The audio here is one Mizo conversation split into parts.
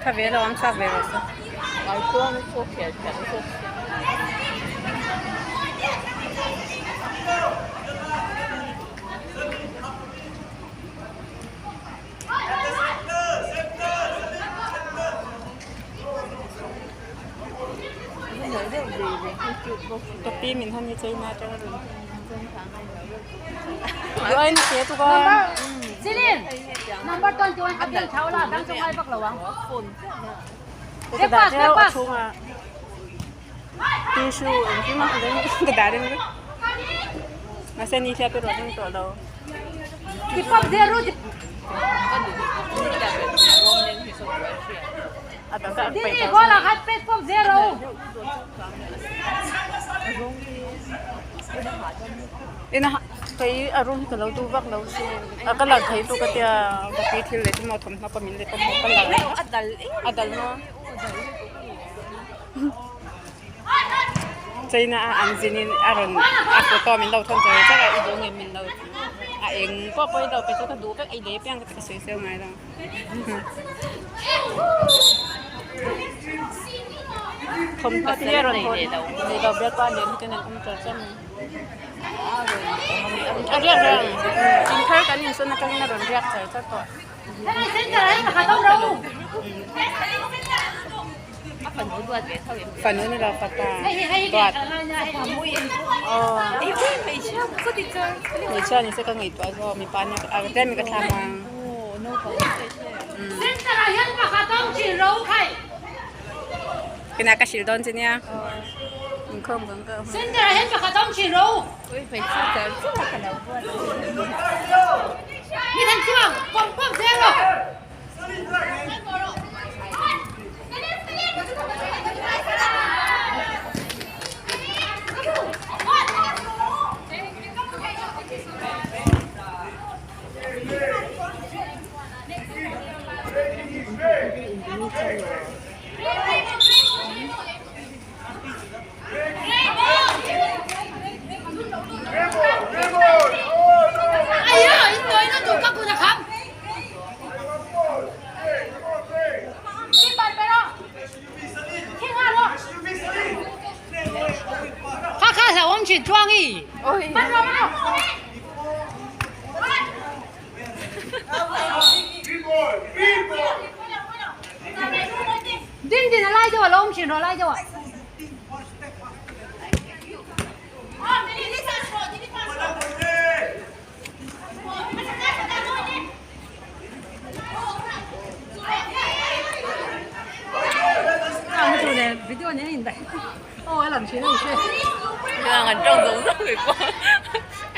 Kha ve lo ang chhuak ve rawh se. Topi min han hi chei na atang a rawn Duai na che tuk a. Celine, number 21 ka bial thau la dang chu ngai vak lo ang. Ka dah teuh a chhungah tissue engkim a ka dah reng vek. Mahse ni hliap erawh ding tawh lo. Tipap zero A tak a Dini goal ah khat pet pop zero. Ina kei a room ka lo duh vak lo sin a ka lang thei tu ka tia ka pi thil leh chu maw thawmhnaw pawh min leh pawh maw ka lang a dal maw. China a an zin in a rawn a photo min lo thawn char char a i duh nge min lo a eng pawh pawh i lo pe chu ka duh vek a i lei piang ka ti ka sawi seu ngai lo. Thawmhnaw te hi a rawn hawn nei lo bialpa nen hi chuan an awm char char mai a riak riak in thar kan insawn atangin a rawn riak char char tawh. Fanu ni lo fapa duat aw hmeichhia ni se ka ngaihtuah zawk mipa nia a tlem in ka thlam ang kena ka hrilh dawn che nia inkhawm kan kal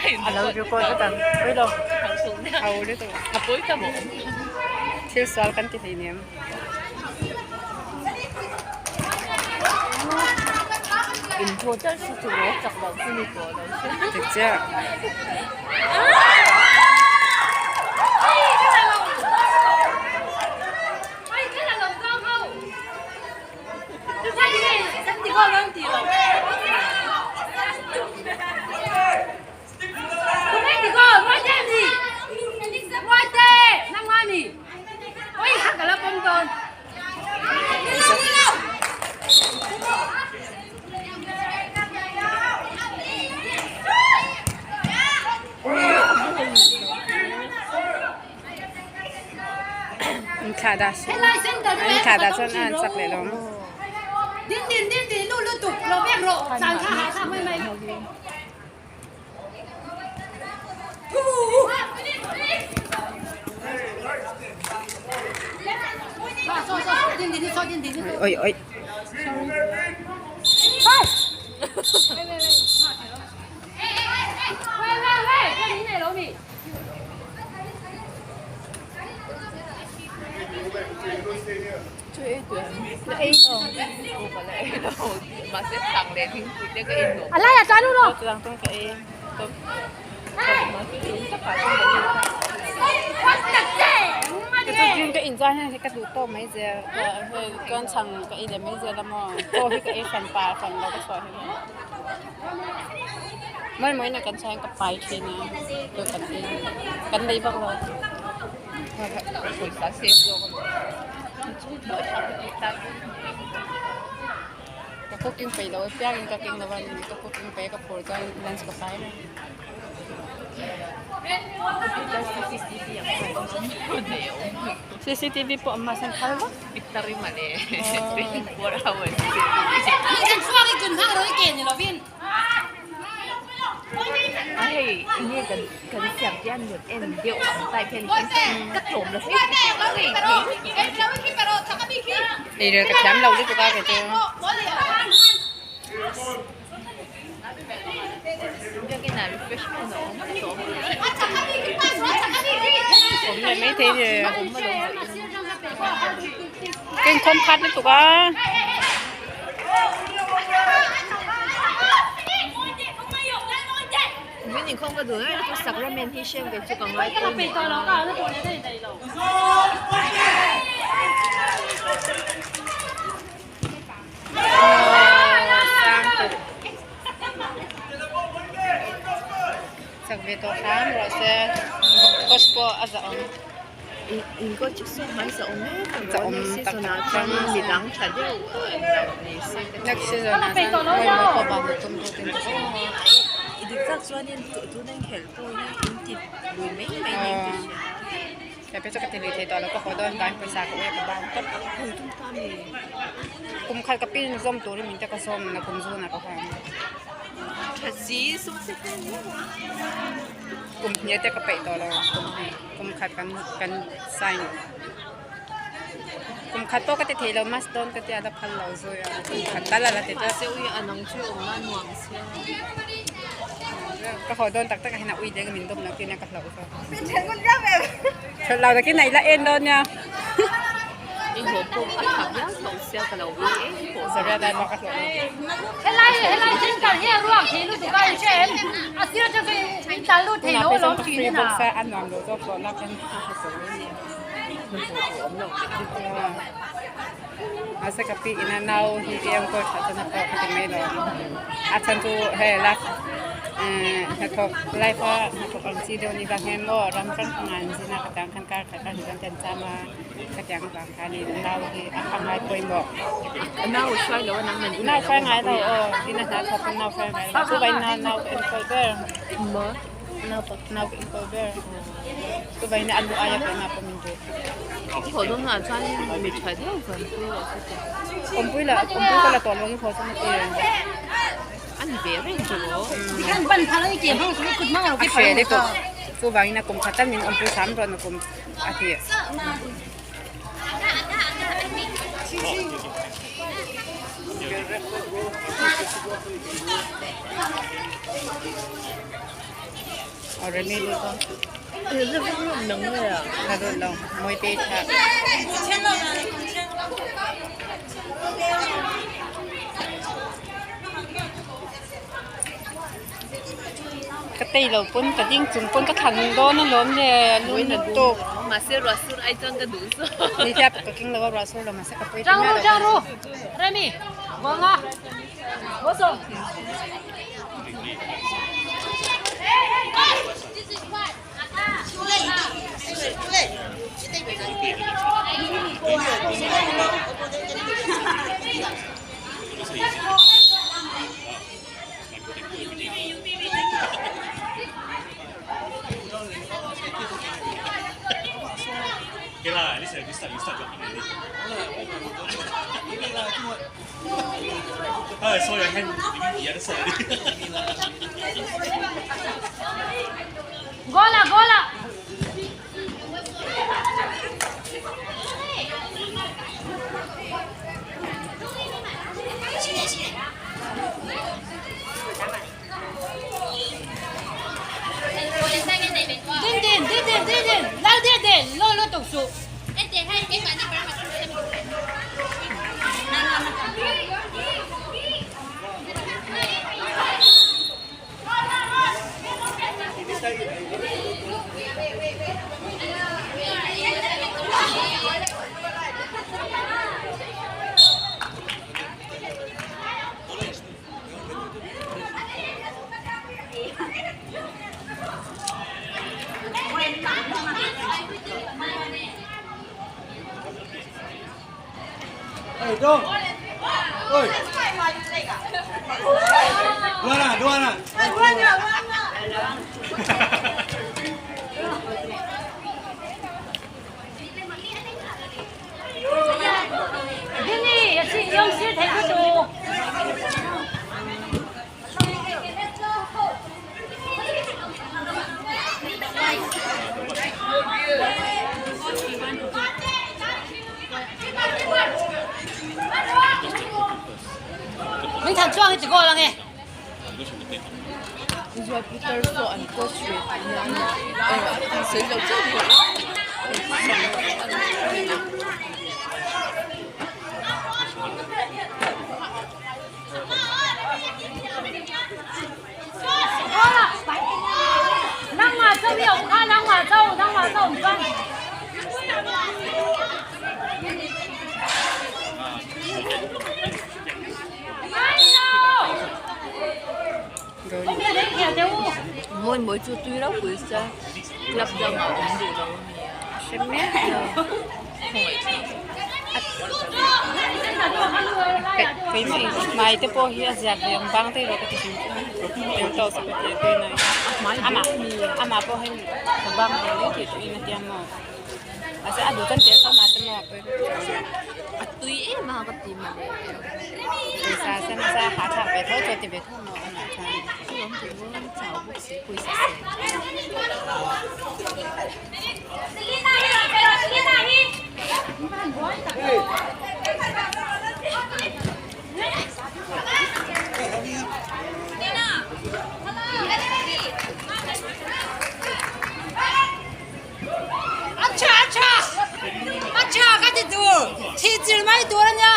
A lo record vek ang pawi lo a ur lutuk a thil sual kan ti hleinem. Dik chiah. Inthlah dah an inthlah dah chuan a han chak leh lo ang. Oi oi. Ka in chuan hei ka duh tawk mai zel hei chuan chhang ka ei leh mai zel a maw chaw hi ka ei hran pa hran lo ka chhuah hi mawi mawi na kan chhuah hian ka pai thin a chaw kan ei kan nei vak lo. Ka cooking peih loh apiangin ka keng lo a ni ka cooking peih a ka phur chuan lunch ka pai reng. CCTV pawh a hmasa phal vak. Ei rel ka thiam lo lutuk a kei chu. Awm leh mai thei ni. Ka inkhawm khat lutuk a. Chak ve tawh hram rawh se coach pawh a zah awm. Next season ah chuan pawimawh pawh ban tum tur tin ka Kei pawh chu ka ti lui thei tawh lo ka haw dawn vang pawisa ka ui a ka ban tawp. Kum khat ka pin zawm turin min te ka zawm na kum zunah ka haw ang. Kum hnih te ka peih tawh lo kum khat kan kan sign kum khat pawh ka ti thei lo mas dawn ka tia la phal lo zui a kum khat tal a la ti tlat. Ka haw dawn tak tak ah hian a ui deng min dawm lo tih nia ka hlauh zawk. Hrelh lo takin a ila en dawn nia. Zaria dai bak a hlauh lo. Tunah phei chuan ka free bawk sia a nuam lo zawk tawh lak in a hre tawh lo. Mahse ka pi ina nau hi i enkawl that chuan a pawh ka ti mai lo a chhan chu hei last hnathawk life a hnathawk ang chi deuh ni vang hian maw ram hrang hrang ah an zin a ka tang khan kar khat a hnih chuan kan cham a khatiang avang khanin nau hi a ngai pawimawh nau hruai ngai lo aw ina hna thawk in nau hruai ngai lo chuvangin nau ka enkawl ber nau ka enkawl ber chuvangin a lu aia keimah pawh min duh. Awmpui la awmpui ka la tawh lo ni thaw chuan a ti. A hre lutuk chuvangin a kum khat tal min awmpui hram rawn a kum a ti. Aw Remi lut aw. Ka lut lo Mawite tha. Ka tei lo pawn ka ding chung pawn ka thlan dawn alawm le lung lutuk. Ni hian ka keng lo a ruah sur lo mahse ka pawi ta miah lo. Goal ah goal ah. Din din din din din din lal din din lo lo tuk su. Dini a si yong sir thei ku tu. Min than chuang hi ti goal ange. Zual putar pawh an coach ve tihna a ni eh an sawi lo chauh bawk Nangmah cho mi awm kha nangmah cho nangmah cho awm chuan. Mawi mawi chu tui ropui sia club dangah a awm duh lo a ni a. Hre miah lo. Keimah hmai te pawh hi a ziak ve ang bang te erawh ka ti hrim hrim tel tawh se ka ti a tui nai amah pawh hei ka bang ve mai tih tawhin a tia maw. Mahse a duh chuan tel kha mahse maw a pawi vek tawh lo. A tui em a ka ti mawle. Pawisa sen nasa hahthlak ve tho chu a ti ve tho maw amah chuan. Chu awm thei maw chau bawk si pawisa sen. A tha a tha a tha ka ti tur thih chilh mai tur a nia.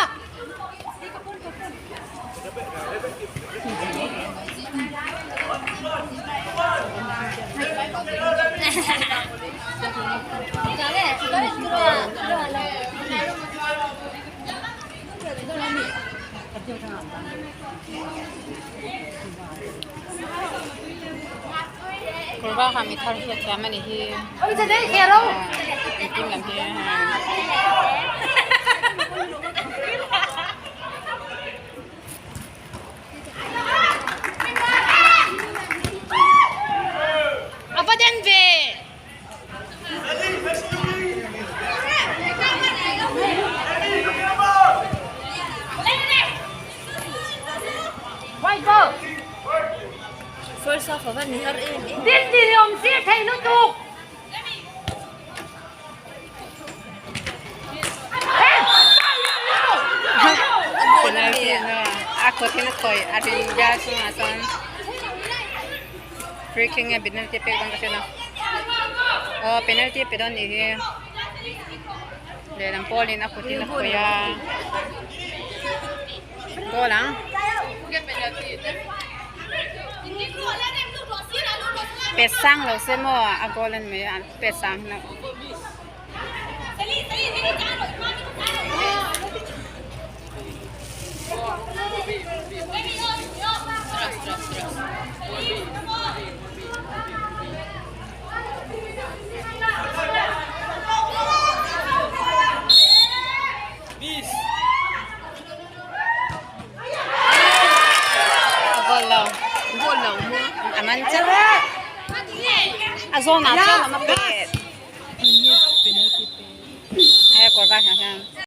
Kawr var ha mi thar hi a thiam a ni hi engtin lam hi A va den ve. White ball. First half a va ni har em em. Din din i awm sir thei lutuk. Penalty a kut hian a khawi a rin bial chungah chuan free kick nge penalty pek dawn ka hria lo aw penalty a pe dawn nih hi lehlam pawlin a kutin a khawi a goal ang pe sang lo se maw a goal a ni mai a pe sang lo. A goal lo. Goal lo maw? A man chiah. A zawnah chuan a ma pet. kawr var ha hian.